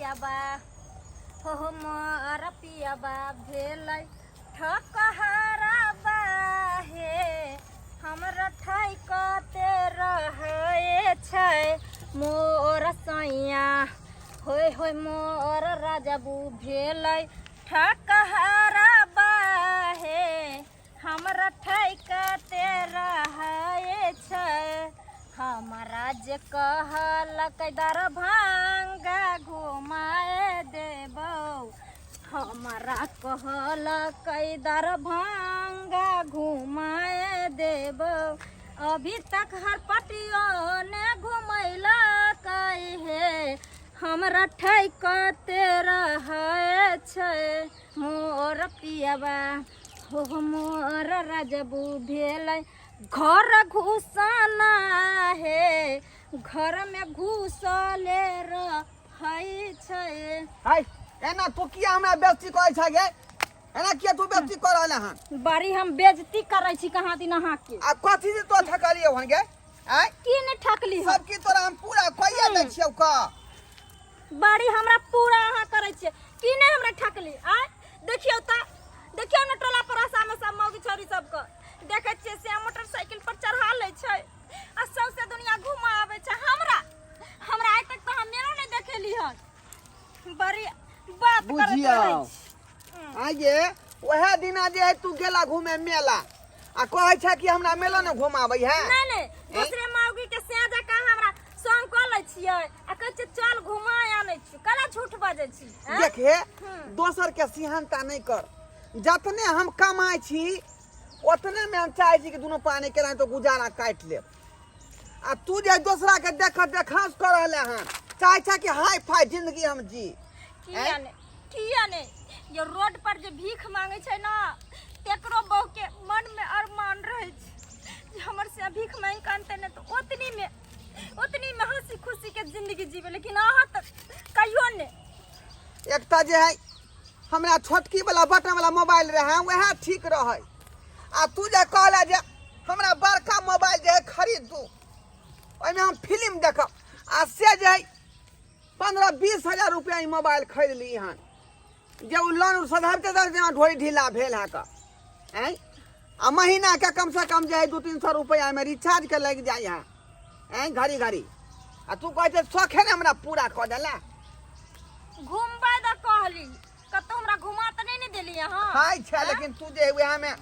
पियबा हो मोर पियबा भेलै ठकहरबा हे, हमरा ठैकते रहै छै मोर सैया। होय होय मोर राजबू भेलै ठकहरबा हे, हमरा ठैकते रहै छै। हमरा जे कहलक दरभंगा घुमाए देबौ, हमरा कहलक दरभंगा घुमाए देबौ, अभी तक हर पटियो ने घुमैलक हे, हमरा ठैकते रहै छै मोर पियबा। हो मोर रजबू भेलै घर घुसना हे, घर में घुसले रहै छै। हाय, एना तू किया हमरा बेइज्जती करै छै गे? एना किया तू बेइज्जती कर रहल हन? बड़ी हम बेइज्जती करै छी कहाँ दिन अहाँके। आ कथी से तो ठकलियो हन गे? आय की नहि ठकली हम? सब की तोरा हम पूरा कहिया दै छियौ का? बड़ी हमरा पूरा अहाँ करै छियै, की नहि हमरा ठकली? आय देखियौ तऽ, देखियौ ने टोला पड़ोसा में सब मौगी छौरी सबके देखै छियै से मोटरसाइकिल पर चढ़ा लै छै आ सौंसे दुनिया घुमा आबै छै। हमरा हमरा आइ तक तऽ हम मेलो नहि देखेली हन। बड़ी बात करैत बुझियौ। रहै छी। आइ ये वएह दिना जे है तू गेला घूमे मेला आ कहै छै कि हमरा मेला ने घुमाबै है। नहि नहि, दूसरे मौगी के से जकाँ हमरा संग कऽ लै छियै आ कहै छियै चल घुमा आनै छी, कला झूठ बजै छी, आँय? देख हे, दोसर के सिहनता नहि कर। जतने हम कमाइ छी ओतने में हम चाहै छी कि दुनू पानी केना तो गुजारा काटि लेब, आ तू जे दोसरा के देख देखांस कर रहले हन, चाहै छै कि हाई फाई जिंदगी हम जी। किया ने, किया ने ये रोड पर जे भीख मांगे छै ना, तेकरो बहू के मन में अरमान रहै छै जे हमर से भीख मांगि के अनतै ने तऽ ओतनी में हंसी खुशी के जिंदगी जीवे, लेकिन अहाँ तऽ कहियो ने। एकटा जे है हमरा छोटकी वाला बटन वाला मोबाइल रहे वएह ठीक रहे, आ तू जे कहला जे हमरा बड़का मोबाइल जे है खरीद दू, ओहिमे हम फिल्म देखब, आ से जे है 15-20 हजार रुपया ई मोबाइल खरीद ली हन, जे ओ लोन सधाबते सधाबते ढोरी ढीला भेल है का आँय, आ महीना के कम से कम जे है 200-300 रुपया में रिचार्ज के लागि जाइ है आँय घड़ी घड़ी, आ तू कहै छै शौखे ने हमरा पूरा कऽ देला। घुमबै तऽ कहली, कतौ हमरा घुमा तऽ नहि ने देली अहाँ। खाइ छै, लेकिन तू जे वएह में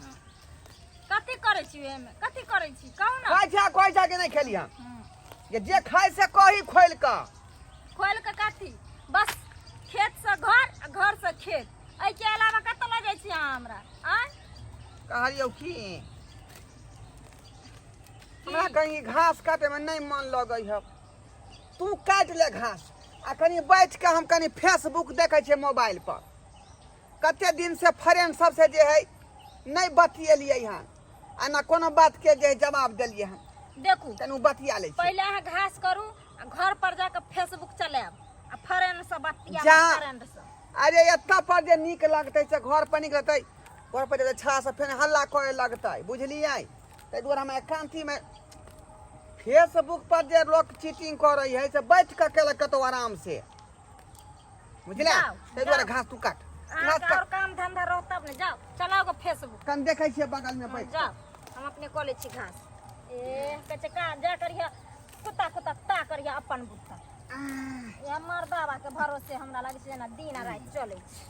कथी करै छी? ओहिमे कथी करै छी कहू ने। खाइ छै, कहै छै कि नहि खेली हम जे जे खाइ से कही खोलि कऽ। खोलि कऽ कथी? बस खेत से घर आ घर से खेत, एहिके अलावा कतऽ लऽ जाइ छी अहाँ हमरा? आँय कहलियौ की हमरा कहीं घास काटैमे नहि मन लगै है, तू काटि ले घास आ कनि बैठ कऽ हम कनि फेसबुक देखै छियै मोबाइल पर। कते दिन से फ्रेंड सबसे जे है नहि बतियेलियै हन आ ना कोनो बात के जे है जवाब देलियै हन। देखू तनु बतिया लै छी। पहिले अहाँ घास करू आ घर पर जाके फेसबुक चलायब आ फ्रेंड से बतिया। जा। फ्रेंड से। अरे एतऽ पर जे नीक लगतै से घर पर नीक लगतै? घर पर जेतै छड़ा सब फेर हल्ला करे लगतै, बुझलियै? ताहि दुआरे हम एकांतीमे फेसबुक पर जे लोक चीटिंग करै है से बैठ कऽ केलक कतौ आराम से, बुझले? जाउ, ताहि दुआरे जाउ। घास तू काट, घास अहाँके काट। और काम धंधा रहत तब ने। जाओ चलाओ गो फेसबुक। कन देखै छियै बगलमे बैठ। जाओ, हम अपने कऽ लै छी घास। ए कहै छै का जा करिह कुत्ता कुत्ता ता करिह अपन बुत्ता। ए मर्दाबा के भरोसे हमरा लागै छै जेना दिन आ राति चलै छै।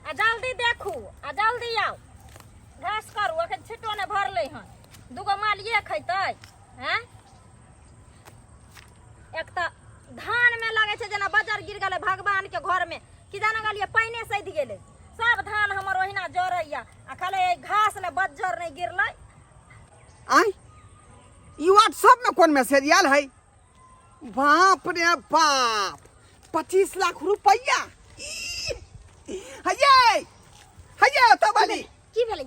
आ जल्दी देखू आ जल्दी आउ, घास करू, अखन छिटो नहि भरलै हन, दूगो मालिए खैतै हैं। एक तऽ धान में लगै छै जेना बजर गिर गेलै भगवान के घर में, कि जाने गेलियै पानिए सधि गेलै, सब धान हमर ओहिना जरैया आ खाली एहि घास ले बज्जर नहि गिरलै। आँय, ई व्हाट्सएप में कोन मैसेज आयल है? बाप रे बाप, 25 लाख रुपया! हये हये तो बनी की भेलै?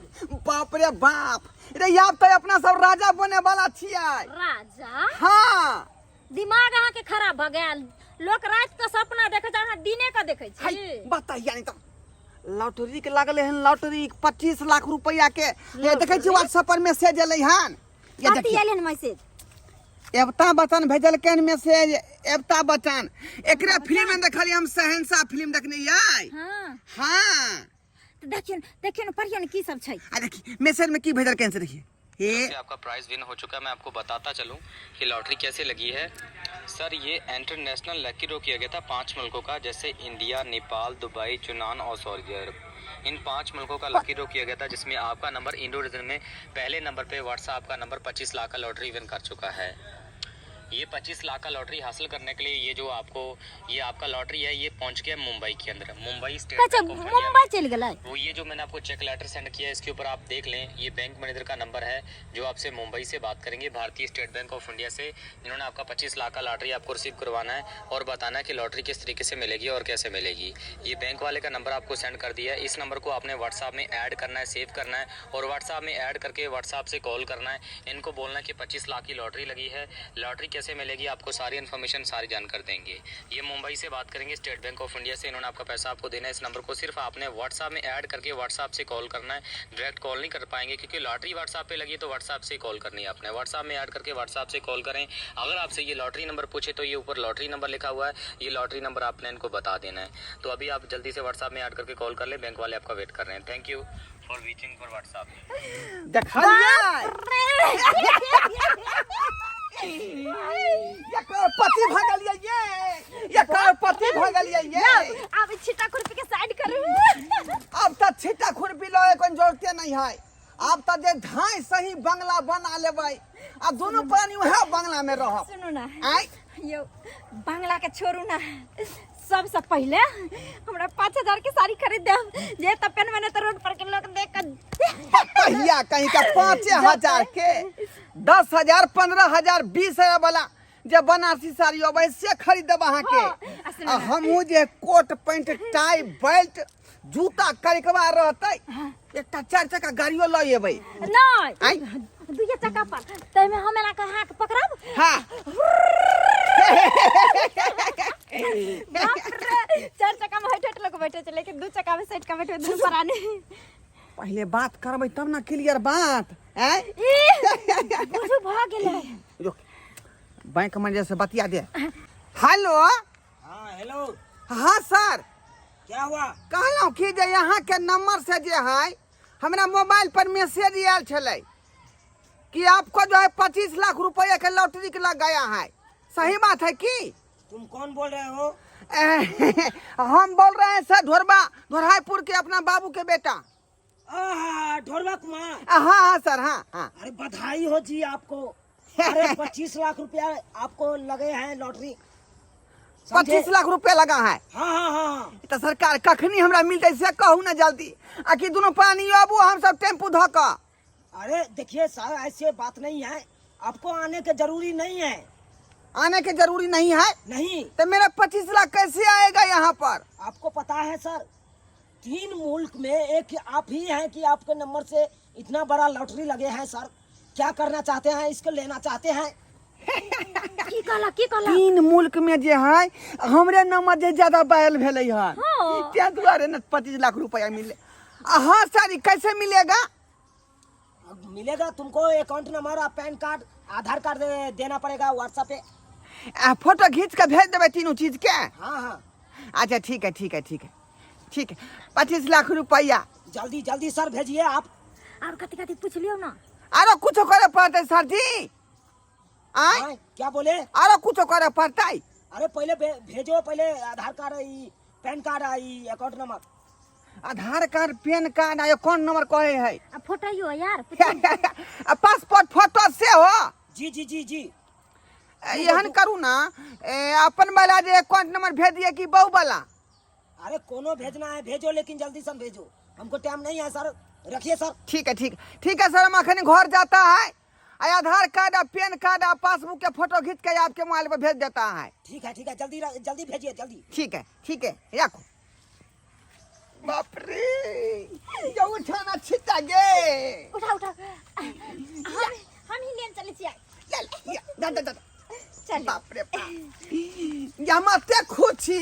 बाप रे बाप रे, आब तऽ अपना सब राजा बने वाला छियै। राजा? हाँ। दिमाग अहाँके खराब भऽ गेल? लोक राति के सपना देखै छै, अहाँ दिने के देखै छी। है बताइया नहीं तो लॉटरी के लागले हन, लॉटरी 25 लाख रुपया के। ये देखै छी व्हाट्सएप पर मैसेज एलै हन, ये कथी देखिए। एलै हन मैसेज? एबता बचन भेजलकै हन मैसेज, अमिताभ बच्चन एकरे फिल्म में देखलियै हम। शहंशाह फिल्म देखने यै। हाँ। हाँ। तऽ देखियौ ने, देखियौ ने, पढ़ियौ ने की सब छै। आ देखिए मैसेज में की भेजल कैसे देखिए ये। से आपका प्राइस विन हो चुका है। मैं आपको बताता चलूं कि लॉटरी कैसे लगी है। सर, ये इंटरनेशनल लकी ड्रॉ किया गया था 5 मुल्कों का, जैसे इंडिया, नेपाल, दुबई, चुनान और सऊदी अरब। इन 5 मुल्कों का लकी ड्रॉ किया गया था, जिसमें आपका नंबर इंडो रीजन में पहले नंबर पे व्हाट्सएप का नंबर 25 लाख का लॉटरी विन कर चुका है। ये 25 लाख का लॉटरी हासिल करने के लिए ये जो आपको ये आपका लॉटरी है, ये पहुंच गया मुंबई के अंदर, मुंबई स्टेट कहै छै बैंक ऑफ इंडिया में। मुंबई चलि गेलै। वो ये जो मैंने आपको चेक लेटर सेंड किया है, इसके ऊपर आप देख लें, ये बैंक मैनेजर का नंबर है जो आपसे मुंबई से बात करेंगे, भारतीय स्टेट बैंक ऑफ इंडिया से, जिन्होंने आपका 25 लाख का लॉटरी आपको रिसीव करवाना है और बताना है कि लॉटरी किस तरीके से मिलेगी और कैसे मिलेगी। ये बैंक वाले का नंबर आपको सेंड कर दिया है। इस नंबर को आपने व्हाट्सएप में ऐड करना है, सेव करना है और व्हाट्सएप में ऐड करके व्हाट्सएप से कॉल करना है। इनको बोलना है कि 25 लाख की लॉटरी लगी है, लॉटरी कैसे मिलेगी, आपको सारी इन्फॉर्मेशन, सारी जानकारी देंगे। ये मुंबई से बात करेंगे, स्टेट बैंक ऑफ इंडिया से। इन्होंने आपका पैसा आपको देना है। इस नंबर को सिर्फ आपने व्हाट्सएप में ऐड करके व्हाट्सएप से कॉल करना है। डायरेक्ट कॉल नहीं कर पाएंगे, क्योंकि लॉटरी व्हाट्सएप पे लगी है तो व्हाट्सएप से कॉल करनी है आपने। व्हाट्सएप में ऐड करके व्हाट्सएप से कॉल करें। अगर आपसे ये लॉटरी नंबर पूछे तो ये ऊपर लॉटरी नंबर लिखा हुआ है, ये लॉटरी नंबर आपने इनको बता देना है। तो अभी आप जल्दी से व्हाट्सएप में ऐड करके कॉल कर लें, बैंक वाले आपका वेट कर रहे हैं। Thank you for reaching for WhatsApp. देखलियै ये करोड़पति भऽ गेलियै ये ये करोड़पति भऽ गेलियै ये। आब ई छिट्टा खुरपी के साइड करू। अब तऽ छिट्टा खुरपी लऽ कोन जरूरते नहीं है। आब तऽ जे धाय सही बंगला बना लेबै आ दुनू प्राणी वएह बंगला में रहब। सुनू ना। आय। यौ, बंगला के छोड़ू ना, सबसे पहले हमरा 5000 के साड़ी खरीद देब, जे त पेनबे ने त रोड पर के लोग देख के कहिया कहीं का 5000 के, 10,000, 15,000, 20,000 वाला जे बनारसी साड़ी अबै से खरीद देब अहाँके। हाँ, आ सुनू आ ना। हमहूँ जे कोट पैंट टाई बेल्ट जूता करिकवा रहतै, एकटा चारि चक्का गाड़ियो लऽ एबै। नहीं। आँय? दुइये चक्का पर, ताहिमे हम एना के हाथ पकड़ब। हाँ। बाप रे, चार चक्का में हटि हटि लोग बैठे छै, लेकिन दू चक्का में सटि के बैठबै दुनू प्राणी। पहिले बात करबै तब ने क्लियर बात। आँय? ई बुझू भऽ गेलै। रुक, बैंक मैनेजर से बतिया दे। हेलो। हाँ, हेलो। हाँ सर। क्या हुआ? कहलहुँ कि जे यहाँ के नंबर से जे है हमरा मोबाइल पर मैसेज आयल छलै कि आपको जो है 25 लाख रुपया के लॉटरी के लग गया है, सही बात है की? तुम कौन बोल रहे हो? हम बोल रहे हैं सर, ढोरबा ढोरहाईपुर के अपना बाबू के बेटा। आहा, ढोरबा कुमार। हाँ हाँ सर, हाँ हाँ। अरे बधाई हो जी आपको। अरे 25 लाख रुपया आपको लगे हैं लॉटरी। 25 लाख रुपया लगा है? हाँ हाँ हाँ हाँ। तो सरकार कखनी हमरा मिलते से कहू ना जल्दी, आ कि दुनू पानी आबू हम सब टेम्पू धऽ कऽ। अरे देखिए सर, ऐसे बात नहीं है, आपको आने के जरूरी नहीं है। आने के जरूरी नहीं है? नहीं। तो मेरा 25 लाख कैसे आएगा यहाँ पर? आपको पता है सर, 3 मुल्क में एक आप ही हैं कि आपके नंबर से इतना बड़ा लॉटरी लगे हैं सर। क्या करना चाहते हैं, इसको लेना चाहते हैं? की कहला, की कहला? 3 मुल्क में जे है हमरे नंबर जे ज्यादा वायरल भेलै हन। हाँ। त्या दुआरे न 25 लाख रुपया मिले। हाँ सर, कैसे मिलेगा? अब मिलेगा तुमको अकाउंट नंबर और पैन कार्ड, आधार कार्ड देना पड़ेगा व्हाट्सएप पे। फोटो खींच के भेज देबै तीनों चीज के? हाँ हाँ। अच्छा ठीक है, ठीक है, ठीक है, ठीक है। 25 लाख रुपया। जल्दी जल्दी सर भेजिए आप। और कथी कथी पूछ लियौ ना। आरो कुछो करे पड़तै सर जी? आय? हाँ, क्या बोले? आरो कुछो करे पड़तै? अरे पहले भेजो, पहले आधार कार्ड, ई पैन कार्ड, ई account number. Aadhaar card, PAN card आ अकाउंट नंबर कहे है। आ फोटो यो यार। आ पासपोर्ट फोटो से हो? जी जी जी जी। एहन करू ना, अपन वाला जे अकाउंट नंबर भेज दिए कि बहू वाला? अरे कोनो भेजना है भेजो, लेकिन जल्दी से भेजो, हमको टाइम नहीं है सर। रखिए सर। ठीक है, ठीक, ठीक है सर, हम अखन घर जाता है, आ आधार कार्ड आ पैन कार्ड आ पासबुक के फोटो खींच के आपके मोबाइल पर भेज देता है। ठीक है, ठीक है, जल्दी जल्दी भेजिए, जल्दी। ठीक है, ठीक है, रखो। बाप रे, ये उठाना छिटा गे। उठा उठा, हम ही लेन चले छियै। चल, या, दा, दा, दा, दा। चल। बाप रे बाप, ये हम एते खुश छी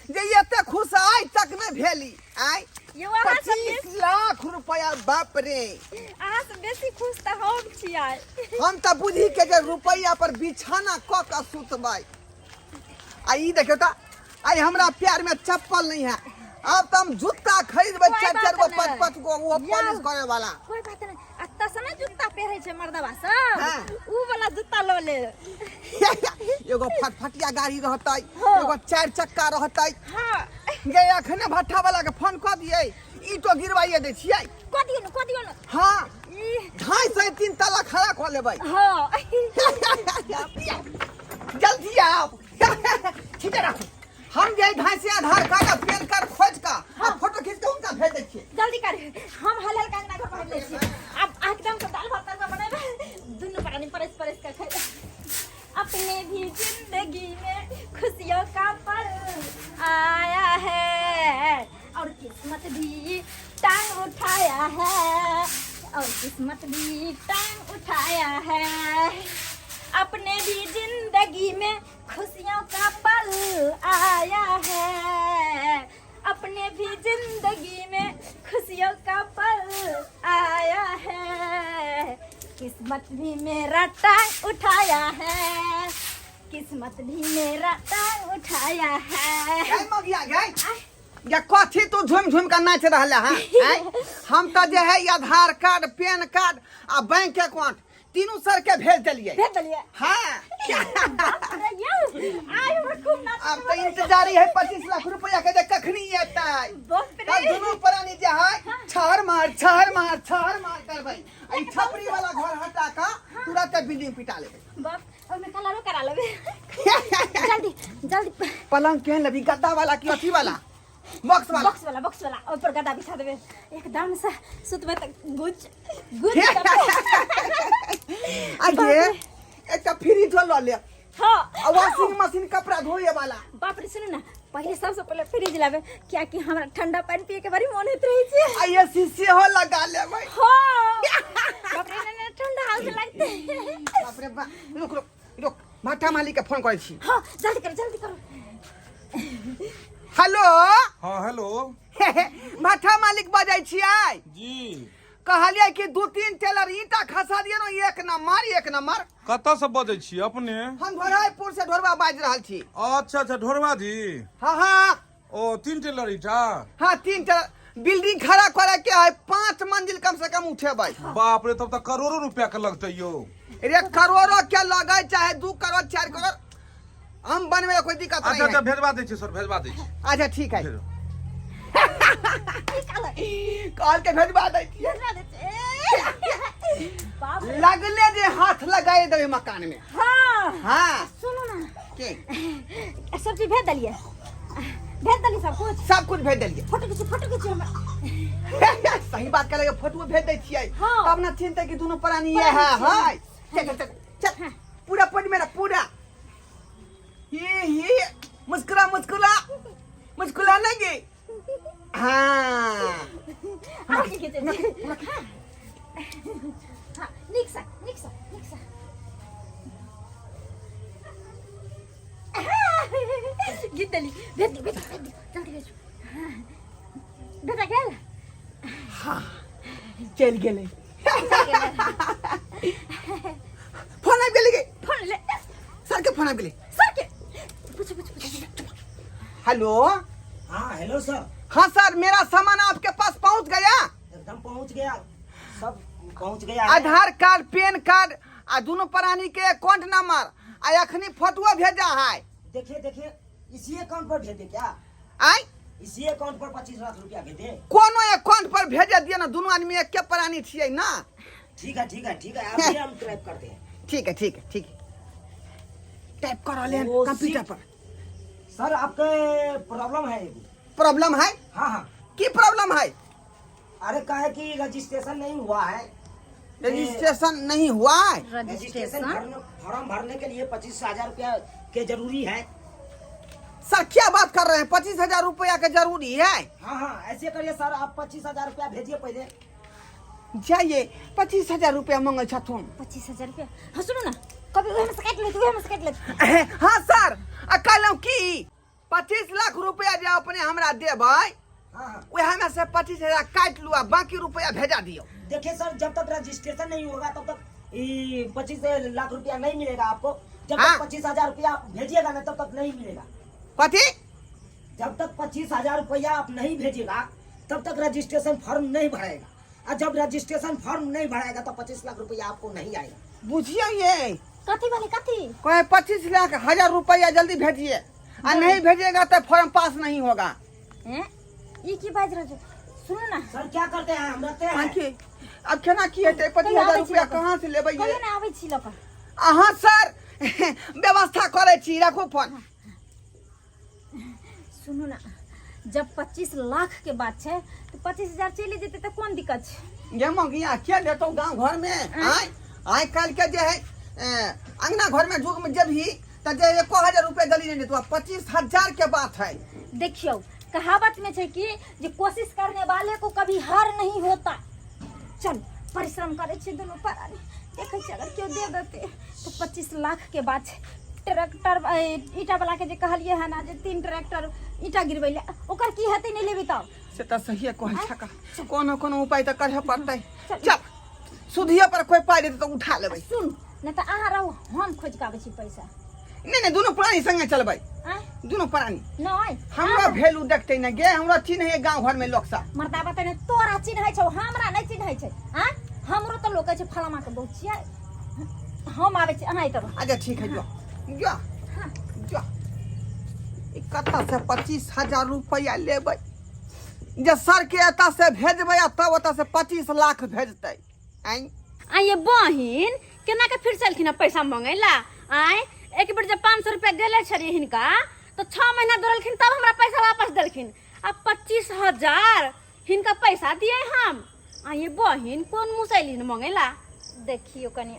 जे एते खुश आइ तक नहि भेली। आइ यौ, अहाँ सब 25 लाख रुपया, बाप रे। अहाँ सब बेसी खुश तऽ हम छियै। हम तऽ बुझी के जे रुपया पर बिछाना कऽ के सुतबै। आ ई देखियौ तऽ आइ हमरा प्यार में चप्पल नहीं है। आब तऽ हम जूता खरीदबै, कोई चारि बात चारि गो, नहीं। पाँच पाँच गो, ओ यौ। पॉलिश करे वाला। कोई बात नहीं, अत्ता से नहीं जूता पहिरे छै मर्दवा सब। हाँ। ऊ वाला जूता ल ले। एगो फटफटिया गाड़ी रहतै, हाँ। एगो चारि चक्का रहतै। हाँ। गे अखने भट्ठा वाला के फोन कऽ दियै, ईटो गिरवाइए दै छियै। कऽ दियौ न, कऽ दियौ न। हाँ। ई। 250 3 तला खड़ा कऽ लेबै। हाँ। जल्दी आओ। ठीक है, राखू। हम जे 250 आधार कार्ड आ पैन कार्ड खोज का आ फोटो खींच के उनका भेज दै छियै। जल्दी कर, हम हल हल कंगना घर पहन लै छी। अब एकदम से दाल भात तड़का बनेबै, दुनू प्राणी परस परस के खेबै। अपने भी जिंदगी में खुशियों का पल आया है और किस्मत भी टांग उठाया है, और किस्मत भी टांग उठाया है। अपने भी जिंदगी में खुशियों का पल आया है, अपने भी जिंदगी में खुशियों का पल आया है। किस्मत भी मेरा टांग उठाया है, किस्मत भी मेरा टांग उठाया है। गई मगिया गई या कथी तू झुम झुम के नाच रहले हैं? आँय? हम तो जे है आधार कार्ड, पैन कार्ड आ बैंक अकाउंट तीनू सर के भेज देलियै। भेज देलियै? हाँ। बाप रे, यौ, आइ हमरा खूब नाच। अब तो इंतजार है 25 लाख रुपया के जे कखनी एतै। बाप रे। तब दुनू प्राणी जे है छहर मार छहर मार छहर मार करबै। आ ई छपरी वाला घर हटा के तुरंत बिल्डिंग पिटा लेबै। बाप, ओहिमे कलरो करा लेबै। जल्दी जल्दी। पलंग केहन लेबी, गद्दा वाला कि अथी वाला, बॉक्स वाला? बॉक्स वाला, बॉक्स वाला। ओहि पर गद्दा बिछा देबै, एकदम से सुतबै तऽ गुज गुज करतै। आ गे एकटा फ्रिजो लऽ लेब। हाँ। आ वॉशिंग मशीन, कपड़ा धोए वाला। बाप रे, सुनू ने, पहिले सबसँ पहिले फ्रिज लाबै, कियाकि हमरा ठंडा पानि पिए के बड़ी मोन होइत रहै छै। आ एसी सेहो लगा लेबै। हाँ, बाप रे, नहि, नहि, ठंडा हाल से लगतै। बाप रे बाप, रुक रुक रुक, भाटा मालिक के फोन करै छी। हाँ, जल्दी करो, जल्दी करो। हेलो। हाँ, हेलो। भाटा मालिक बजै छियै? जी। कहलियै कि 2-3 टेलर ईंटा खसा दिअ ने, एक नंबर, एक नंबर। कतऽ से बजै छी अपने? हम ढोराईपुर से ढोरबा बाजि रहल छी। अच्छा अच्छा, ढोरबा जी। हाँ हाँ। ओ 3 टेलर ईंटा? हाँ, 3 टेलर। बिल्डिंग खड़ा करे के है, 5 मंजिल कम से कम उठेबै। बाप रे, तब तऽ करोड़ों रुपया के लगतै यौ। रे करोड़ों के लगै, चाहे 2 करोड़ 4 करोड़, हम बनबै कोई दिक्कत अच्छा नहीं अच्छा है। भेजवा दै छी सर, भेजवा दै छी। अच्छा ठीक है। भेजो। कॉल के भेजवा दै छियै। भेजवा दै छियै। बाप रे। लगले जे हाथ लगाए देबै मकान में। हाँ। हाँ। सुनू ना। के? सब चीज भेज देलियै, भेज देलियै सब कुछ? सब कुछ भेज देलियै। फोटो खींचू, फोटो खींचू हमरा। सही बात कहले, फोटो भेज दै छियै। हाँ। तब ना चिंता कि दुनू प्राणी ये है। हाय, चल चल चल चल, पूरा पढ़ मेरा पूरा। ही ही, मुस्कुरा मुस्कुरा मुस्कुरा नहीं गे। हाँ। आओ की खींचे। हाँ हाँ, नीक से, नीक से, नीक से। गीत देली, भेज दी, भेज दी, भेज दी, जल्दी भेजू। हाँ। भेजा गेल? हाँ, चलि गेलै। फोन आबि गेलै गे। फोन ले। सर के फोन आबि गेलै। सर के पूछू, पूछू, पूछू। हेलो। हाँ, हेलो सर। हाँ सर, मेरा सामान आपके पास पहुंच गया? एकदम पहुंच गया, सब पहुंच गया है। आधार कार्ड, पैन कार्ड आ दोनों प्राणी के अकाउंट नंबर आ अखनी फोटो भेजा है। देखिए देखिए, इसी अकाउंट पर भेजे क्या? आय? इसी अकाउंट पर 25 लाख रुपया भेजे। कोनो अकाउंट पर भेजे दिए ना, दोनों आदमी एक के प्राणी छियै ना। ठीक है, ठीक है, ठीक है, अभी हम टाइप करते हैं। ठीक है, ठीक है, ठीक है, टाइप कर ले ओ, कंप्यूटर सीट। पर। सर, आपके प्रॉब्लम है एगो। प्रॉब्लम है? हाँ हाँ। की प्रॉब्लम है? अरे काहे कि रजिस्ट्रेशन नहीं हुआ है। रजिस्ट्रेशन नहीं हुआ है? रजिस्ट्रेशन फॉर्म भरने के लिए 25,000 रुपया के जरूरी है। सर क्या बात कर रहे हैं, 25,000 रुपया के जरूरी है? हाँ हाँ, ऐसे करिए सर, आप 25,000 रुपया भेजिए पहले। जाइए, 25,000 रुपया मांगे छथुन। 25,000 रुपया? हाँ, सुनू ना, कभी वही में से काटि लेत, वही में से काटि लेत। हाँ सर, आ कहलहुँ की 25 लाख रुपया जे अपने हमरा देबै, हाँ हाँ, वएह में से 25,000 काटि लू आ बाकी रुपया भेजा दियौ। देखिए सर, जब तक रजिस्ट्रेशन नहीं होगा तब तक 25 लाख रुपया नहीं मिलेगा आपको। जब हाँ। तक 25,000 रुपया भेजिएगा ना तब तक नहीं मिलेगा। कथी? जब तक 25,000 रुपया आप नहीं भेजिएगा तब तक रजिस्ट्रेशन फॉर्म नहीं भराएगा, और जब रजिस्ट्रेशन फॉर्म नहीं भराएगा तो 25 लाख रुपया आपको नहीं आएगा। बुझियो ये कथी भेलै कथी? कहे 25 लाख हजार रुपया जल्दी भेजिए, आ नहीं भेजिएगा तो फॉर्म पास नहीं होगा। हैं, ई की बाजि रहल छै? सुनू ना सर क्या करते हैं, हम रखते हैं। आखिर अब केना की हेतै? 25 कहियो हजार आबै छी रुपया लऽ कऽ। कहाँ से लेबै? कहियो ने आबै छी लऽ कऽ। अहाँ सर व्यवस्था करै छी, राखू फोन। सुनू ना, जब 25 लाख के बात छै तऽ 25,000 चलि जेतै तऽ कोन दिक्कत छै? गे मंगिया के लेतौ गाँव घर में? आय आइ काल्हि के जे है अंगना घर में जुग में जेबही तऽ जे 1000 रुपया जल्दी नहीं देतौ, 25,000 के बात है। देखियौ, कहावत में छै कि जे कोशिश करने वाले को कभी हार नहीं होता। चल परिश्रम करै छियै दुनू प्राणी, देखै छियै अगर केओ दे देतै तऽ 25 लाख के बात छै। ट्रैक्टर ईटा वाला के जे कहलियै हन जे 3 ट्रैक्टर ईटा गिरबै लए, ओकर की हेतै? नहि लेबै तब? से तऽ सहिए कहै छका, कोनो कोनो उपाय तऽ करहे पड़तै। चल सुधिये पर कोई पाइ देतै तऽ उठा लेबै। सुन, नहि तऽ अहाँ रहू, हम खोजि कऽ आबै छी पैसा। नहि नहि, दुनू प्राणी संगे चलबै। आँय? दुनू प्राणी। नहि। हमरा भेलू देखतै ने गे, हमरा चिन्है गाँव घर में लोक सब। मर्दाबा तऽ ने तोरा चिन्है छौ, हमरा नहि चिन्है छै। आँय, हमरो तऽ लोक कहै छै फलामा के बहुत छियै। हम आबै छी, अहाँ एतऽ रहू। अच्छा ठीक है, जो जो जो। ई कतऽ से 25,000 रुपया लेबै जे सर के एतऽ से भेजबै आ तब ओतऽ से 25 लाख भेजतै? आँय? आ ये बहिन केना के फिर चलखिन हँ पैसा मंगै ला? आँय, एक बेर जे 500 रुपया देले छलियै हिनका तऽ 6 महीना दौड़लखिन तब हमरा पैसा वापस देलखिन। आ 25,000 हिनका पैसा दिए हम? आ ये बहिन कोन मुँह से अयलिन मंगै ला? देखियौ कनि,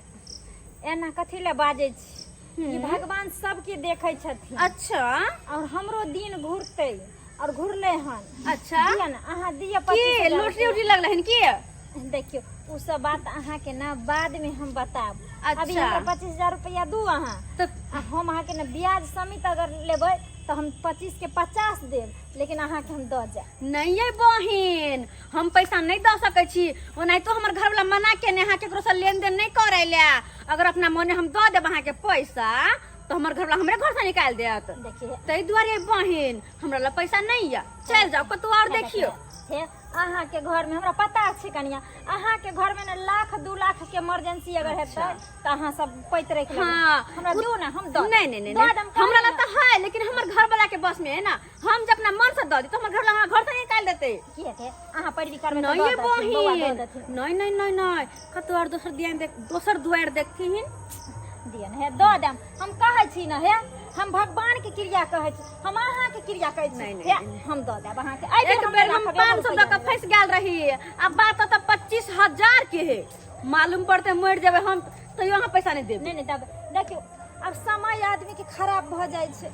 एना कथी लए बाजै छी? ई भगवान सबके देखै छथिन। अच्छा। और हमरो दिन घुरतै और घुरलै हन। अच्छा। दिअ ने अहाँ, दिअ की 25,000 लोटरी रुपया। उटरी लगलै हन की? देखियौ, ओ सब बात अहाँके ने बादमे हम बतायब। अभी अच्छा। हमरा 25,000 रुपया दू अहाँ। तऽ आ हम अहाँके ने ब्याज समेत अगर लेबै तऽ हम 25 के 50 देब, लेकिन अहाँके हम दऽ जायब। नहीं ये बहिन, हम पैसा नहीं दऽ सकै छी। ओनाहितो हमर घरवाला मना केने अहाँ केकरो से लेन देन नहीं करै ले। अगर अपना मने हम दऽ देब अहाँके पैसा तऽ हमर घरवाला हमरे घर से निकालि देत। देखिए, ताहि दुआरे बहिन हमरा लग पैसा नहीं यऽ, चलि जाउ कतौ और देखियौ। हे, अहाँके घरमे हमरा पता छै कनिया, अहाँके घरमे ने लाख 2 लाख के इमरजेंसी अगर हेतै तऽ अहाँ सब पैत राखि लेबै। हाँ। हमरा दियौ ने, हम दऽ नहीं नहीं नहीं दऽ नहीं। देम। हमरा लग तऽ है, लेकिन हमर घर वाला के बस में है ना। हम जब अपना मन से दऽ दी तऽ हमर घर वाला हमरा घर से निकालि देतै। की हेतै? अहाँ पैरवी करबै तऽ नहीं दऽ ये देथिन, बौआ दऽ बहिन, देथिन। नहीं नहीं नहीं नहीं, कतौ और दोसर दिया देख, दोसर दुआरि देखथिन। दिअ ने हे, दऽ देम हम कहै छी ने। हे, हम भगवान के क्रिया कहै छी, हम अहाँके क्रिया कहै छी। नहीं, नहीं, हे, नहीं। हम दऽ देब अहाँके। एहि एक बेर बेर हम राखब एगो 500 दऽ रुपैआ। कऽ फँसि गेल रही, आ बात तऽ 25,000 के है। मालूम पड़तै मरि जेबै हम तैयो अहाँ पैसा नहि देब। नहि नहि, तब देखियौ, आब समय आदमी के खराब भऽ जाइ छै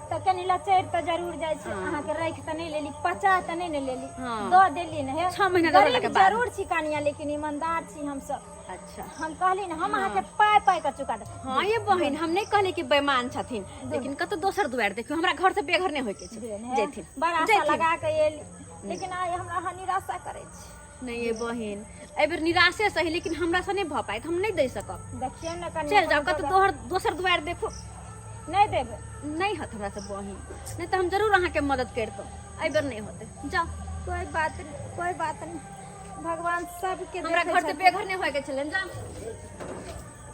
तऽ कनि लचरि तऽ जरूर जाइ छै। अहाँके राखि तऽ नहि लेली, पचा तऽ नहि ने लेली। हाँ। दऽ देली ने हे। 6 महीना दौड़लाके गरीब बाद। जरूर छी कनिया, लेकिन ईमानदार छी हमसब। अच्छा। हम कहली ने, हम अहाँके पाइ पाइ के चुका देब। हाँ ये बहिन, हम नहीं कहले कि बेईमान छथिन, लेकिन कतौ दोसर दुआरि देखियौ, हमरा घर से बेघर नहीं होइके छै। देन हे। जैथिन। बड़ा आशा जैथिन। लगा के एली, लेकिन आइ हमरा अहाँ निराशा करै छी। नहीं ये बहिन, एहि बेर निराशे सही, लेकिन हमरा से नहीं भऽ पायत, हम नहीं दे सकब। देखियौ ने कनि। चलि जाउ, कतौ दोसर दोसर दुआरि देखू। नहि देबै? नहीं होत हमरा से बहिन, नहीं तऽ हम जरूर अहाँके मदद करितहुँ। एहि बेर नहीं होते, जाउ। कोई बात नहीं, कोई बात नहीं, भगवान सबके हमरा देखै घर से छथिन। बेघर नहीं होइके छलै, जाउ।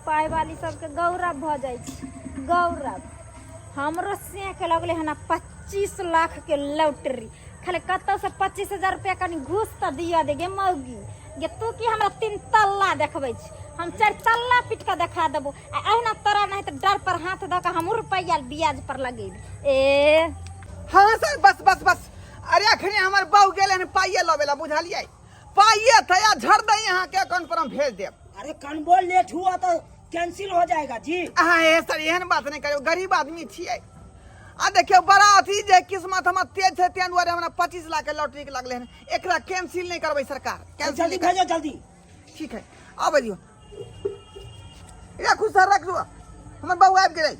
पाइ वाली सबके गौरव भऽ जाइ छै, गौरव। हमरो सेके लगलै हन 25 लाख के लॉटरी। खाली कतऽसँ 25,000 रुपया कनि घूस तऽ दिअ दे। गे मौगी गे, तू की हमरा 3 तल्ला देखबै छी? हम 4 तल्ला पीट कऽ देखा देबो। आ अहिना तोरा नहि तऽ डर पर हाथ दऽ कऽ हमहूँ रुपैआ ब्याज पर लगेबी ए। हाँ सर, बस बस बस। अरे अखने हमर बहू गेल हन पाइए लबे ला, बुझलियै? पाइए थे या झड़ दई अहाँ के अकाउंट पर हम भेज देब। अरे कनबो लेट हुआ तो कैंसिल हो जाएगा जी। अहाँ हे सर, एहन बात नहि करियौ, गरीब आदमी छियै। आ देखियौ, बड़ा अथी जे किस्मत हमर तेज छै, ताहि दुआरे हमरा 25 लाख के लॉटरी के लगलै हन। एकरा कैंसिल नहि करबै सरकार, कैंसिल जल्दी नहि करबै। भेजो जल्दी। ठीक है, आबै दियौ। राखू सर, राखू, हमर बहू आबि गेलै।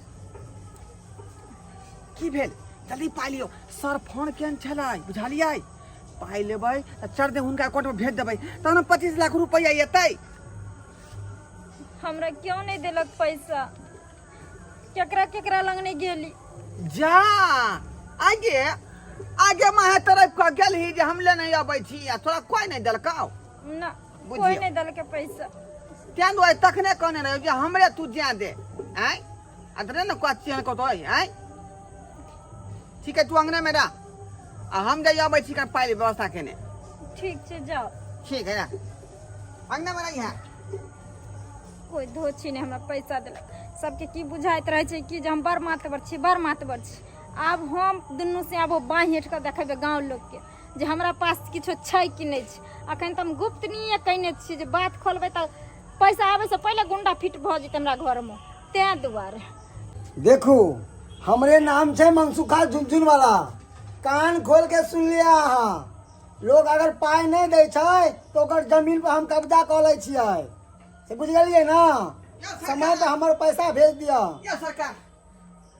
की भेल? जल्दी पाइ लियौ। सर फोन केहन छलै, बुझलियै? पाइ लेबै तऽ चढ़ दे हुनका अकाउंट में भेज देबै, तहन 25 लाख रुपैआ एतै। हमरा क्यों नहि देलक पैसा? केकरा केकरा लग नहि गेली। जा आगे आगे माहे तरफ कऽ गेलही जे हम लेने अबै छी आ तोरा कोइ नहि देलकौ? ना। बुझियौ। कोई नहि देलकै पैसा। तें दुआरे तखने कहने रहियौ जे हमरे तू जाए दे। आँय, आ तोरे ने कहै छियै कतौ। आँय, ठीक है, तू अंगने में रह आ हम जाइ अबै छी कनि पाइ व्यवस्था केने। ठीक छै, जाओ। ठीक है ना, अंगने में रही है। कोई धोछी नहि हमरा पैसा देलक। सबके की बुझाइत रहै छै कि जे हम बड़ मातबर छी, बड़ मातबर छी। आब हम दुनू से आब बाँहि हटि कऽ देखेबै गाँव लोकके जे हमरा पास किछो छै कि नहि छै। अखन तऽ हम गुप्त निये कयने छी जे बात खोलबै तऽ पैसा आबैसँ पहिले गुंडा फिट भऽ जेतै हमरा घरमे, तें दुआरे। देखू, हमरे नाम छै मनसुखा झुनझुनवाला। कान खोल के सुन लिअ अहाँ लोग, अगर पाइ नहि दै छै तऽ ओकर जमीन पर हम कब्जा कऽ लै छियै, से बुझि गेलियै ने? समय पर हमर पैसा भेज दिअ। यौ सरकार,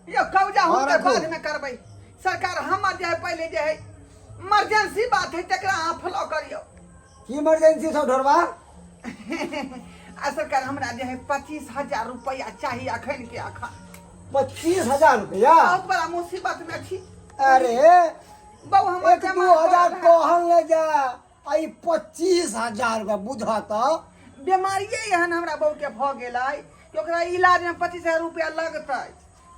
यौ कब्जा हम हाँ, तऽ रखू। बाद में करबै सरकार, हमर जे है पहिले जे है इमरजेंसी बात है तकरा अहाँ फॉलो करियौ। की इमरजेंसी छौ ढोरबा? आ सरकार, हमरा जे है 25,000 रुपया चाही अखन के अखन। 25,000 रुपया? बहुत बड़ा मुसीबत में छी। अरे बहु हमर एक दू बेमार हजार पड़ल है। कहल नहि जाय आ ई 25,000 रुपया बुझ तऽ। बीमारिये एहन हमरा बहू के भऽ गेलै कि ओकरा इलाज में 25,000 रुपया लगतै,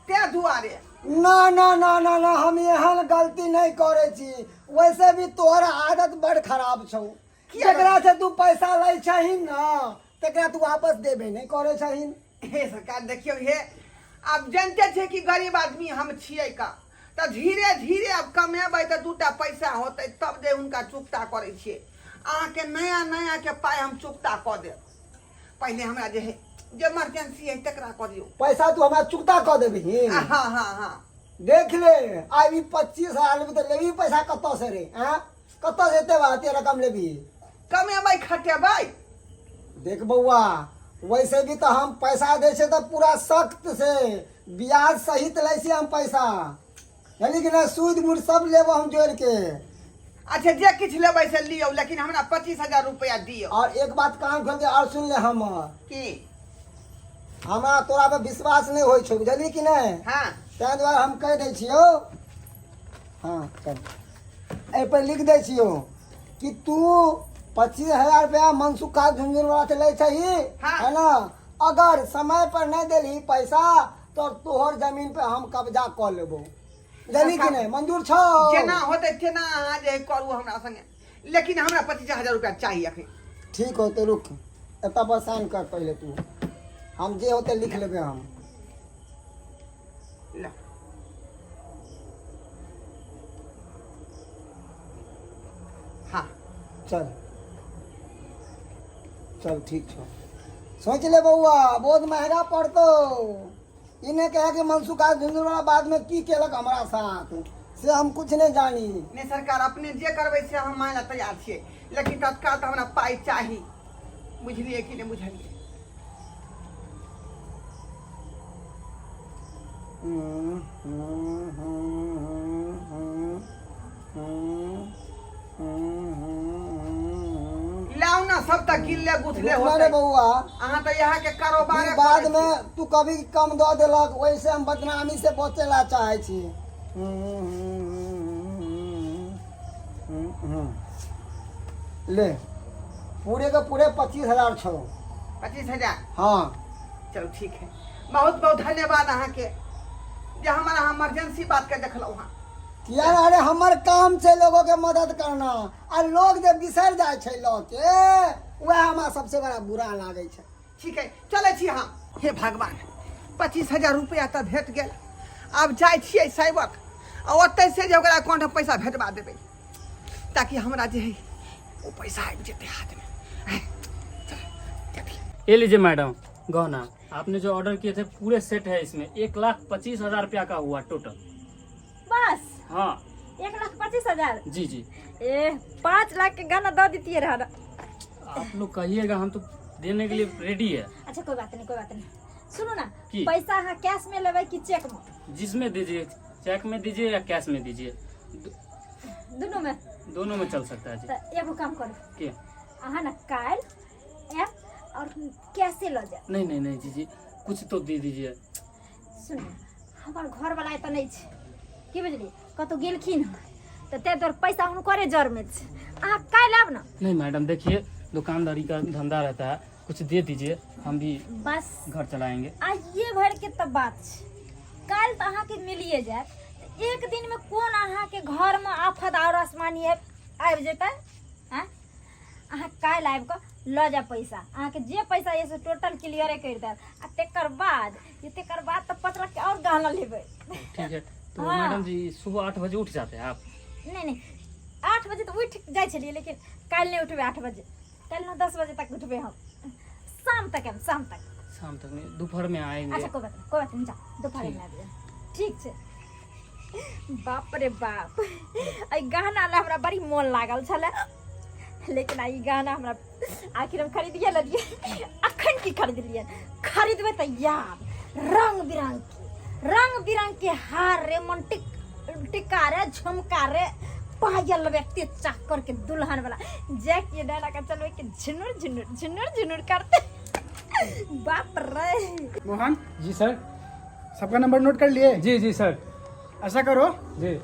तें दुआरे। ना ना ना ना ना, हम एहन गलती नहि करै छी। वैसे भी तोहर आदत बड़ खराब छौ। किया? जकरा से तू पैसा लै छहिन न, तकरा तू वापस देबे नहि करै छहिन। हे सरकार, देखियौ हे, आब जानते छै कि गरीब आदमी हम छियै का, तऽ धीरे धीरे आब कमेबै तऽ दूटा पैसा होतै तब जे हुनका चुकता करै छियै। अहाँके नया नया के पाइ हम चुकता कऽ देब, पहिले हमरा जे है जे इमरजेंसी है तकरा कऽ दियौ। पैसा तू हमरा चुकता कऽ देबही? हँ हँ हँ। देख ले, आब ई 25,000 लेबही तऽ लेबही पैसा कतऽ से रे? आँ, कतऽ से एते एते रकम लेबही? कमेबै खटेबै। देख बौआ, वैसे भी तऽ हम पैसा दै छियै तऽ पूरा सख्त से ब्याज सहित लै छियै हम पैसा, यानी कि नहि सूद मूर सब लेबो हम जोड़ि के। अच्छा, जे किछु लेबै से लियौ, लेकिन हमरा 25,000 रुपया दियौ। और एक बात कान खोल के और सुन ले हमर। की? हमरा तोरा पर विश्वास नहि होइ छौ, बुझलिही कि नहि? हँ। ताहि दुआरे हम कहि दै छियौ। हँ, चल, एहि पर लिख दै छियौ कि तू 25,000 रुपया मनसुखा झुनझुनवाला से लै छही। हाँ। है ना? अगर समय पर नहि देलही पैसा तो तोहर जमीन पे हम कब्जा कऽ लेबो, बुझलही कि नहि? मंजूर छौ? जेना होतै तेना अहाँ जे करू हमरा संगे, लेकिन हमरा 25,000 रुपया चाही अखन। ठीक होते, रुक, एतऽ पर साइन कर पहिले तू, हम जे होते लिख लेबै हम। ल। हाँ। चल चल, ठीक छौ। सोच ले बौआ, बहुत महंगा पड़तो। ई नहि कहे कि मनसुखा झुनझुनवाला बाद में की केलक हमरा साथ, से हम कुछ नहीं जानी। नहि सरकार, अपने जे करबै से हम मानै ला तैयार छियै, लेकिन तत्काल तऽ हमरा पाइ चाही, बुझलियै कि नहि बुझलियै? हम्म, हम्म, हम्म, हम्म, हम्म, हम्म, हम्म, हम्म। लाउ ने, सब तऽ गिनले गुथले रुकना रे होतै। बौआ। अहाँ तऽ इएह के कारोबार फिर बाद में तू कभी कम दऽ देलक, ओहिसे हम बदनामी से बचे ला चाहे छी। ले, पूरे के पूरे 25,000 छौ। 25,000? हाँ। चलो ठीक है, बहुत बहुत धन्यवाद अहाँके जे हमारा अहाँ इमरजेंसी बात के देखलहुँ हँ। किया? अरे हमर काम छै लोगों के मदद करना, आ लोग जे बिसरि जाइ छै लऽ के, वएह हमरा सबसे बड़ा बुरा लागै छै। ठीक है, चलै छी हम। हे भगवान, 25,000 रुपया तऽ भेट गेल। आब जाइ छियै साइबर आ ओतै से जे ओकरा अकाउंट में पैसा भेजबा देबै, ताकि हमरा जे है ओ पैसा आबि जेतै हाथमे। चल, देखिए। ये लीजिए मैडम गहना, आपने जो ऑर्डर किए थे पूरे सेट है इसमें। 1,25,000 रुपया का हुआ टोटल। बस? हाँ। 1,25,000? जी जी। ए, 5 लाख के गहना दऽ दीतिए रहा। आप लोग कहिएगा, हम तो देने के लिए रेडी है। अच्छा, कोई बात नहीं, कोई बात नहीं। सुनू ना। की? पैसा अहाँ कैश में लेबै कि चेक में? जिसमें दीजिए, चेक में दीजिए या कैश में दीजिए। दुनू में? दोनों में चल सकता है जी। तऽ एगो काम करू। के? अहाँ ने काल्हि आयब और कैशे लऽ जायब। नहीं नहीं नहीं जी जी, कुछ तो दे दीजिए। सुन हमर घरवला एतऽ नहि छै की बुझलियै कतहु गेलखिन हँ तऽ ताहि दुआरे पैसा हुनकरे जरमे छै अहाँ काल्हि आयब ने। नहीं मैडम, देखिए दुकानदारी का धंधा रहता है, कुछ दे दीजिए, हम भी बस घर चलाएंगे। आइए भरिके तऽ बात छै, काल्हि तऽ अहाँके मिलिए जायत। तऽ एक दिनमे कोन अहाँके घरमे आफत आओर आसमानी आबि जेतै? आँय, अहाँ काल्हि आबि कऽ लऽ जायब पैसा। अहाँके जे पैसा यऽ से टोटल क्लियरे करि देब आ तेकर बाद तऽ 5 लाखके आओर गहना लेबै। ठीक है तो। हाँ। मैडम जी, सुबह 8 बजे उठ जाते हैं आप? नहि, 8 बजे तऽ उठि जाइ छलियै, लेकिन काल्हि नहि उठबै 8 बजे। काल्हि 9-10 बजे तक उठबै हम। शाम तक आयब, शाम तक। शाम तक नहीं, दोपहर में आएंगे। अच्छा, कोई बात नहीं, कोई बात नहीं, जाओ, दोपहर में आबि जाओ। ठीक छै। बाप रे बाप, एहि गहना लए हमरा बड़ी मोन लागल छलै, लेकिन ई गहना हमरा आखिर हम खरीदिए लेलियै। अखन की खरीदलियै? खरीदबै तऽ यार रंग बिरंग के, रंग बिरंग के हार रे, मन टिक्का रे, झुमका रे, पायल लेबै एते चाकर के दुल्हन वाला, जे कि डाला के चलबै के झुनुर झुनुर झुनुर झुनुर करते। बाप रे! मोहन। जी सर। सबका नंबर नोट कर लिए? जी जी सर। ऐसा करो, जी।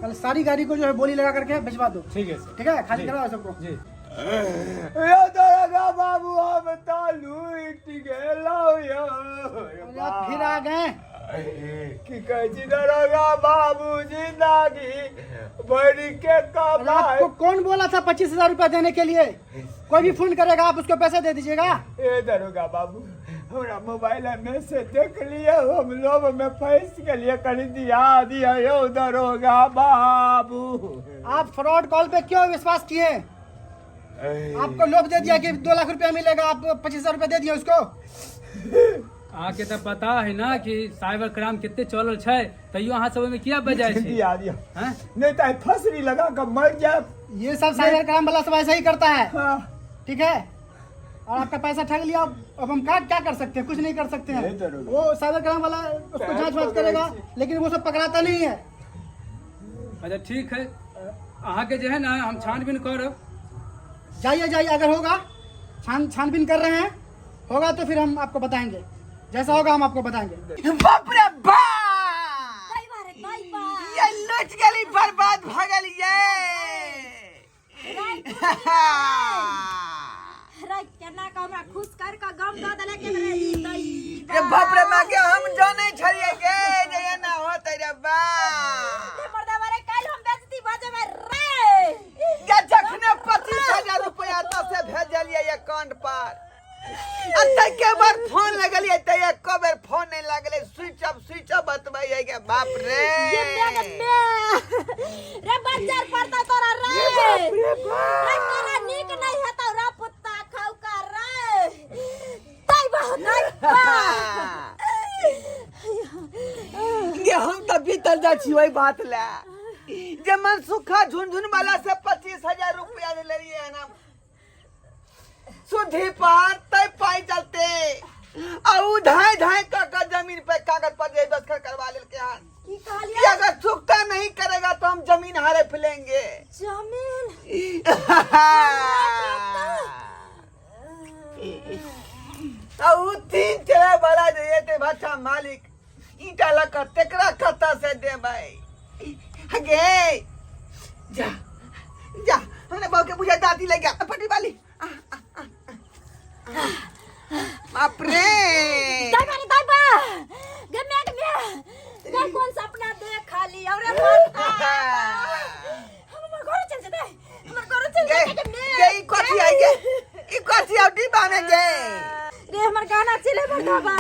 कल सारी गाड़ी को जो है बोली लगा करके भिजवा दो। ठीक है सर। ठीक है, खाली जी। करवाओ सबको। जी। यो दादा बाबू, हम तऽ लूटि गेलौ यौ। अरे, आप फिर आ गए? की कहै छी दरोगा बाबू, जिंदगी भरि के अरे, कमाई आपको कौन बोला था 25,000 रुपया देने के लिए? कोई भी फोन करेगा, आप उसको पैसे दे दीजिएगा। ए दरोगा बाबू, हमरा मोबाइल में से देख लिअ, हम लोभ में फंस गेलियै, कनि दिया दिया यौ दरोगा बाबू। आप फ्रॉड कॉल पे क्यों विश्वास किए? आपको लोभ दे दिया कि 2 लाख रुपया मिलेगा, आप 25,000 रुपया दे दिए उसको। अहाँके तऽ पता है ना कि साइबर क्राइम कते चलल छै, तैयो अहाँ सब ओहिमे किया बजाय छी? दिया दिया। हैं? नहीं तो फसरी लगा कर मर जाए। ये सब साइबर क्राइम वाला सब ऐसा ही करता है। हाँ। ठीक है, और आपका पैसा ठग लिया, अब हम क्या क्या कर सकते हैं? कुछ नहीं कर सकते नहीं हैं। जरूर। वो साइबर क्राइम वाला उसको पैर जांच वाँच पकड़े करेगा, छी। लेकिन वो सब पकड़ाता नहीं है। अच्छा, ठीक है, अहाँके जे है ना हम छानबीन करब। जाइए जाइए, अगर होगा, छानबीन कर रहे हैं, होगा तो फिर हम आपको बताएंगे। जैसा होगा हम आपको बताएंगे। बाप रे बाप! दैबा रे दैबा! ये लुटि गेली, बर्बाद भऽ गेलियै। रे, केना कऽ हमरा खुश कर कऽ गम दऽ देले के रे ई दैबा। रे बाप रे माँ के, हम जानै छलियै गे जे एना होतै रे बा। रे मर्दाबा रे, काल्हि हम बेइज्जती भऽ जेबै रे। गे, जखने 25,000 रुपया एतऽ से भेजलियै अकाउंट पर आ तैके बाद फोन लगलियै तऽ एको बेर फोन नहि लगलै, स्विच ऑफ स्विच ऑफ बतबै है के। बाप रे! ये गे बे रे, बज्जर पड़तौ तोरा रे। रे बाप रे रे बाप! तोरा नीक नहि हेतौ रे पुत्ता खौका रे। दैबा दैबा! गे, हम तऽ बीतल जाइ छी ओहि बात लए जे मनसुखा झुनझुन वाला से 25,000 रुपया जे लेलियै हन हम सुधी पर, तै पाइ चलते आ उ धाय धाय कऽ के जमीन पे कागज पर जे दस्तखत करवा लेलकै हन की कि कहलियै? अगर चुकता नहीं करेगा तो हम जमीन हड़प लेंगे। जमीन? आ उ तीन चले वाला जे एते भट्ठा मालिक ईटा लऽ कऽ, तेकरा कतऽ से देबै गे? जा जा, हमरा बहू के बुझा दादी ले गया पटी वाली। आ, आ, आ, आ। बाप रे! दैबा रे दैबा, गे मैं गे मैं गे, कौन सपना देख ली? और रे माता, हम हमर घर चल जेतै, हमर घर चल गे जेतै गे। गे, ई कथी आई गे? ई कथी आउ डिब्बा में गे? रे, हमर गहना चले मर्दाबा,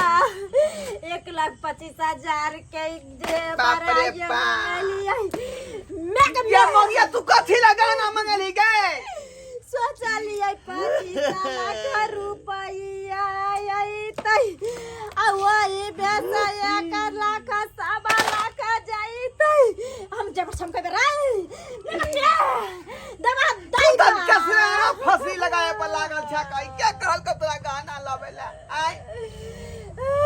1,25,000 के जे बाप रे बाप। मैं के ये मोगिया, तू कथी लगाना मंगली गे? सोचलियै 25 लाख रुपैया अयतै आ वही बेचा 1 लाख 1.25 लाख जैतै। हम जब चमकेबै रे दबा। तू दैबा! तऽ कसरा फंसी लगाए पर लागल छै। कहि के कहल के तोरा गहना लाबै ला? आय,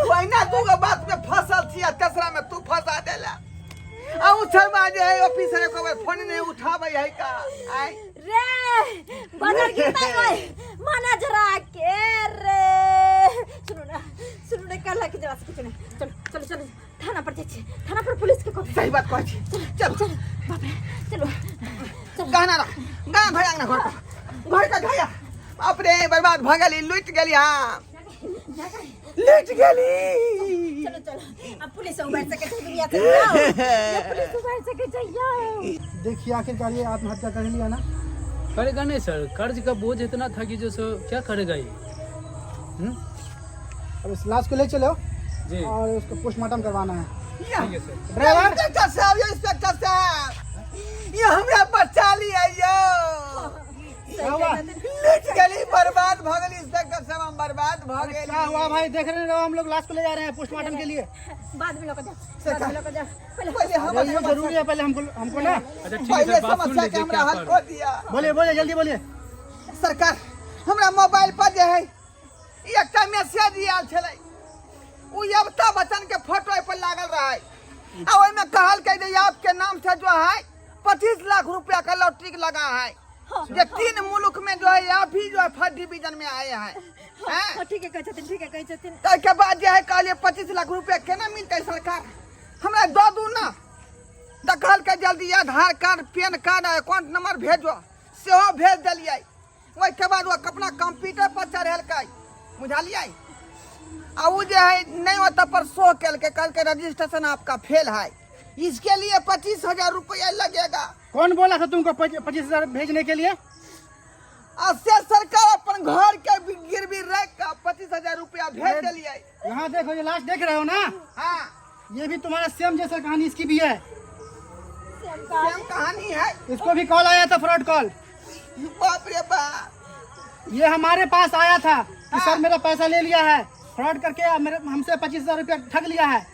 ओहिना दू गो बात में फसल छी आ तेसरा में तू फंसा देला। आ उ शर्मा जे है ऑफिसर, एको बेर फोन नहीं उठाबै है का? आय! रे, बजर गिरतै ओइ मैनेजरा के रे। सुनू ना, सुनू ना, कल के जरा से किछु नहीं। चलो चलो चलो। थाना पर जाइ छी, थाना पर पुलिस के कहबै। सही बात कहै छी, चल चल। बाप रे, चलो चलो। गहना रख, गहना धोया अंगना घर का, घर का धोया। बाप रे, बर्बाद भ गेली, लुटि गेली, हाँ लुटि गेली। चलो चलो, अब पुलिस उबार सके छै दुनिया से, जाओ ये पुलिस उबार सके छै, जाओ। देखिए आखिरकार ये आत्महत्या कर लिया ना। करेगा नहीं सर, कर्ज का बोझ इतना था कि जो सो क्या करेगा ये। अब इस लाश को ले चलो जी और उसको पोस्टमार्टम करवाना है। ठीक है सर। ड्राइवर। इंस्पेक्टर साहब, यो इंस्पेक्टर साहब, ये हमरा बचा लिया यो। क्या हुआ? लुटि गेली, बर्बाद भ गेली इंस्पेक्टर साहब, हम बर्बाद भ गेली। क्या हुआ भाई? देख रहे हो हम लोग लाश को ले जा रहे हैं पोस्टमार्टम के लिए। बाद में लोग जाओ, बाद में लोग जाओ, पहले पहले हम अरे ये जरूरी है, पहले हमको हमको ना। अच्छा ठीक है पहले सर, बात सुन समस्या के लीजिए हमरा क्या हल कर कर दिया। बोलिए बोलिए जल्दी बोलिए। सरकार, हमरा मोबाइल पर जे है एकटा मैसेज आयल छलै, उ अमिताभ बच्चन के फोटो एहि पर लागल रहे आ ओहिमे कहलकै जे आपके नाम से जो है 25 लाख रुपया का लॉटरी लगा है, जे 3 मुल्क में जो है आप ही जो है फर्स्ट डिवीजन में आए हैं। हाँ, ठीक है कहै छथिन, ठीक है कहै छथिन। ताहिके बाद जे है कहलियै 25 लाख रुपया केना मिलतै सरकार, हमरा दऽ दू ना। तऽ कहलकै जल्दी आधार कार्ड, पैन कार्ड आ अकाउंट नंबर भेजो, सेहो भेज देलियै। ओहिके बाद ओ अपना कंप्यूटर पर चढ़ेलकै, बुझलियै? आ उ जे है नहीं ओतऽ पर शो केलकै, कहलकै रजिस्ट्रेशन आपका फेल है, इसके लिए 25,000 रुपया लगेगा। कौन बोला था तुमको 25,000 भेजने के लिए? आ से सरकार अपन घर के भी गिरवी रख के 25,000 रुपया भेज देलियै। यहाँ देखो, ये लाश देख रहे हो ना? हाँ। ये भी तुम्हारा सेम जैसा कहानी इसकी भी है। सेम कहानी है। इसको भी कॉल आया था, फ्रॉड कॉल। बाप रे बाप। ये हमारे पास आया था कि सर मेरा पैसा ले लिया है फ्रॉड करके, मेरे हमसे 25,000 रुपया ठग लिया है।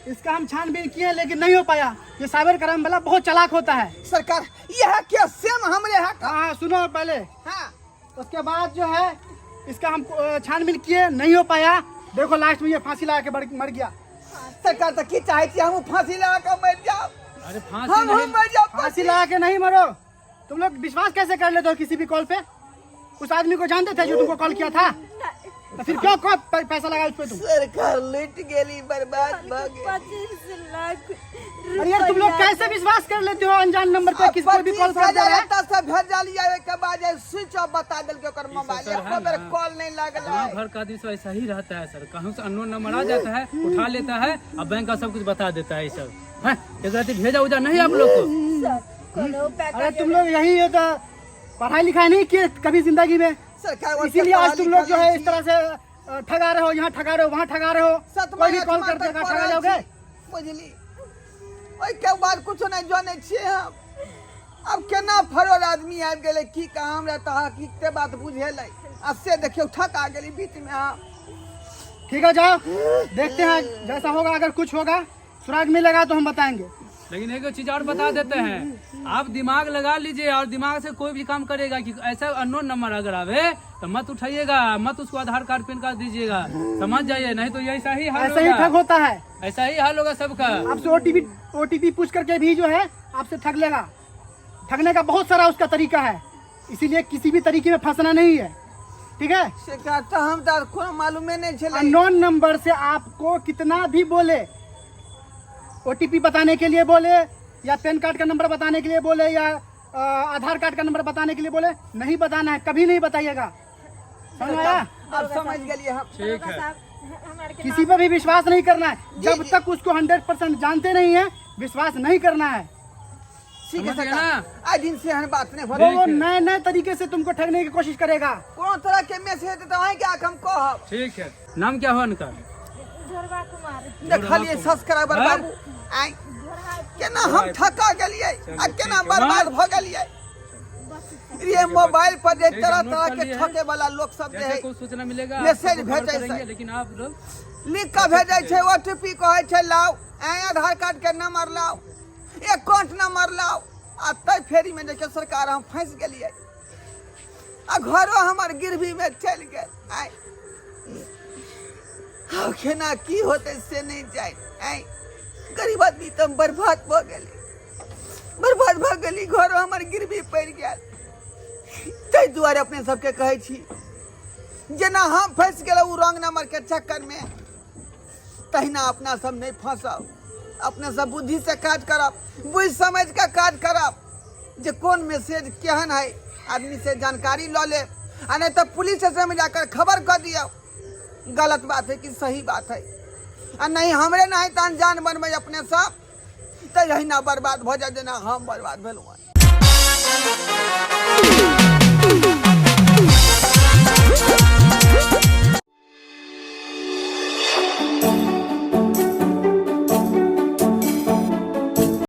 इसका हम छानबीन किए लेकिन नहीं हो पाया। ये साइबर क्राइम वाला बहुत चालाक होता है। सरकार यह क्या सेम हमरे है? हाँ सुनो पहले। हाँ। उसके बाद जो है इसका हम छानबीन किए नहीं हो पाया। देखो लास्ट में ये फांसी लगा के मर गया। सरकार तो की चाहे छी हम फांसी लगा के मर जाओ। अरे फांसी हम नहीं, मर जाओ। फांसी लगा के नहीं मरो। तुम लोग विश्वास कैसे कर लेते हो किसी भी कॉल पे? उस आदमी को जानते थे जो तुमको कॉल किया था? तो फिर क्यों क्यों पैसा लगाया उस पे तुम? सरकार लुट गेली, बर्बाद भ गेली। 25 लाख। अरे यार तुम लोग कैसे विश्वास कर लेते हो अनजान नंबर पे किसको भी कॉल कर दे रहा है? से भेजलियै, ओहिके बाद स्विच ऑफ बता देलकै ओकर मोबाइल, सर है एको बेर ना। कॉल नहीं लागल। गाँव घर का आदमी सब ऐसा ही रहता है सर, कहीं से अननोन नंबर आ जाता है, उठा लेता है और बैंक का सब कुछ बता देता है। ये सब है एक रात भेजा उजा नहीं आप लोग को? कोनो उपाय अरे तुम लोग यही हो तो पढ़ाई लिखाई नहीं किए कभी जिंदगी में, सरकार इसीलिए आज तुम लोग जो है इस तरह से ठगा रहे हो, यहाँ ठगा रहे हो, वहाँ ठगा रहे हो। कोई भी कॉल कर देगा, ठगा जाओगे। बुझली, ओहिके बाद कुछो नहीं जानै छियै हम। अब केना फरोर आदमी आबि गेलै की कहाँ, हमरा तऽ हकीकते बात बुझेलै आ से देखियौ ठका गेली बीच में हम। ठीक है जाओ, देखते हैं जैसा होगा, अगर कुछ होगा सुराग मिलेगा तो हम बताएंगे। लेकिन एक चीज और बता देते हैं, आप दिमाग लगा लीजिए और दिमाग से कोई भी काम करेगा कि ऐसा अननोन नंबर अगर आवे तो मत उठाइएगा, मत उसको आधार कार्ड पैन कार्ड दीजिएगा, समझ जाइए, नहीं तो ऐसा ही हाल ऐसा ही होगा। ठग होता है, ऐसा ही हाल होगा सबका। आपसे ओटीपी ओटीपी पूछ करके भी जो है आपसे ठग लेगा। ठगने का बहुत सारा उसका तरीका है, इसीलिए किसी भी तरीके में फंसना नहीं है, ठीक है? सरकार तो हम तऽ कोनो मालूमे नहीं छलै। अननोन नंबर से आपको कितना भी बोले, ओटीपी बताने के लिए बोले या पैन कार्ड का नंबर बताने के लिए बोले या आधार कार्ड का नंबर बताने के लिए बोले, नहीं बताना है, कभी नहीं बताइएगा। समझ में आया? अब समझ गेलिए हम। ठीक है। किसी पर भी विश्वास नहीं करना है जब तक उसको 100% जानते नहीं है, विश्वास नहीं करना है। ठीक है समझ गए सरकार, ना? आइ दिन से एहन बात नहीं वो होतै। वो नए नए तरीके से तुमको ठगने की कोशिश करेगा। कोनो तरह के मैसेज हेतै तऽ अहींके आके हम कहब। ठीक है। नाम क्या हुआ इनका? झोरबा कुमार। देखलियै सब्सक्राइबर हैं? बाबू, आइ केना हम ठका गेलियै आ केना बर्बाद भऽ गेलियै। ये मोबाइल पर जे ठीक है, तरह नोट तरह कर के लिए हैं। ठके वाला लोग सब जे जैसे है कोई सूचना मिलेगा मैसेज आपको खबर भेजै करेंगे, छै। लेकिन आप लोग लिख कऽ भेजै छै, ओटीपी कहै छै लाउ, ऐ आधार कार्ड के नंबर लाउ, अकाउंट नंबर लाउ, आ तै फेरी में देखियौ सरकार हम फंसि गेलियै आ घरो हमर गिरवी में चलि गेल। आइ आब केना की होतै से नहि जानि। आइ गरीब आदमी तऽ हम बर्बाद भऽ गेली, बर्बाद भऽ गेली, घरो हमर गिरवी पड़ि गेल। ताहि दुआरे अपने सबके कहै छी, जेना हम फँसि गेलहुँ ओ रॉन्ग नंबर के चक्कर में, तहिना अपना सब नहि फँसब। अपने सब बुद्धि से काज करब, बुझि समझ के काज करब जे कोन मैसेज केहन है, आदमी से जानकारी लऽ लेब आ नहीं तो पुलिस स्टेशन में जाकर खबर कऽ दियौ गलत बात है कि सही बात है। आ नहीं हमरे नहीं तऽ अनजान बनबै अपने सब तऽ यही ना बर्बाद भऽ जाए जेना हम बर्बाद भेलहुँ हँ।